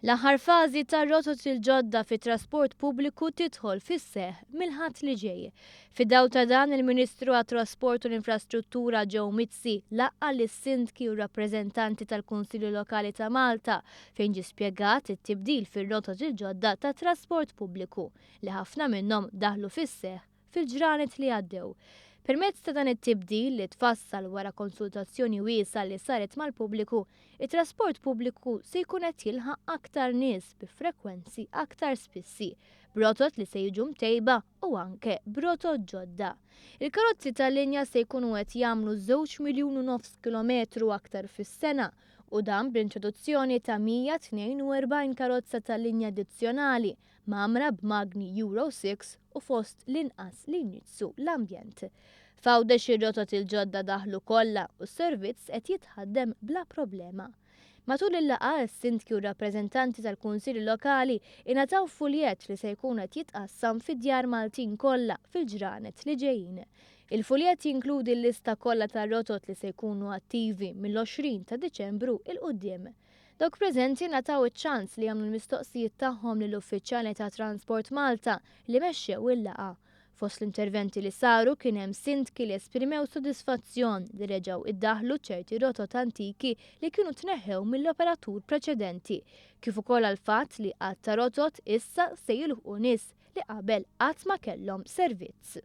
L-aħħar fażi tar-rotot il-ġodda fit-trasport pubbliku tidħol fis-seħħ mill-Ħadd li ġej. Fid-dawl ta' dan, il-Ministru għat-Trasport u l-Infrastruttura Joe Mizzi laqqa' lis-sindki u rappreżentanti tal-Kunsilli Lokali ta' Malta fejn ġie spjegat it-tibdil fir-rotot il-ġodda tat-trasport pubbliku li ħafna minnhom daħlu fis-seħħ fil-ġranet li għaddew. Permezz ta' dan it-tibdil li tfassal wara konsultazzjoni wiesgħa li saret mal-pubbliku, it-trasport pubbliku se jkun qed jilħaq aktar nies bi frekwenzi aktar spissi, b'rotot li se jiġu mtejba u anke b'rotot ġodda. Il-karozzi tal-linja se jkunu qed jagħmlu 2.5 miljun kilometru aktar fis-sena u dan bl-introduzzjoni ta' 142 karozza tal-linja addizzjonali mgħammra b'magni Euro 6 u fost l-inqas li jniġġsu l-ambjent. F'Għawdex ir-rotot il-ġodda daħlu kollha u s-servizz qed jitħaddem bla problema. Matul il-laqgħa, s-sindki u rappreżentanti tal-Kunsilli Lokali ingħataw fuljett li se jkun qed jitqassam fid-djar Maltin kollha fil-ġranet li ġejjin. Il-fuljett jinkludi l-lista kollha tar-rotot li se jkunu attivi mill-20 ta' Diċembru 'l quddiem. Dawk preżenti ngħataw iċ-ċans li jagħmlu l-mistoqsijiet tagħhom lill-uffiċjali ta' Transport Malta li mexxew il-laqgħa. Fost l-interventi li saru kien hemm sindki li esprimew sodisfazzjon li reġgħu iddaħlu ċerti rotot antiki li kienu tneħħew mill-operatur preċedenti, kif ukoll għall-fatt li għadd ta' rotot issa se jilħqu nies li qabel qatt ma kellhom servizz.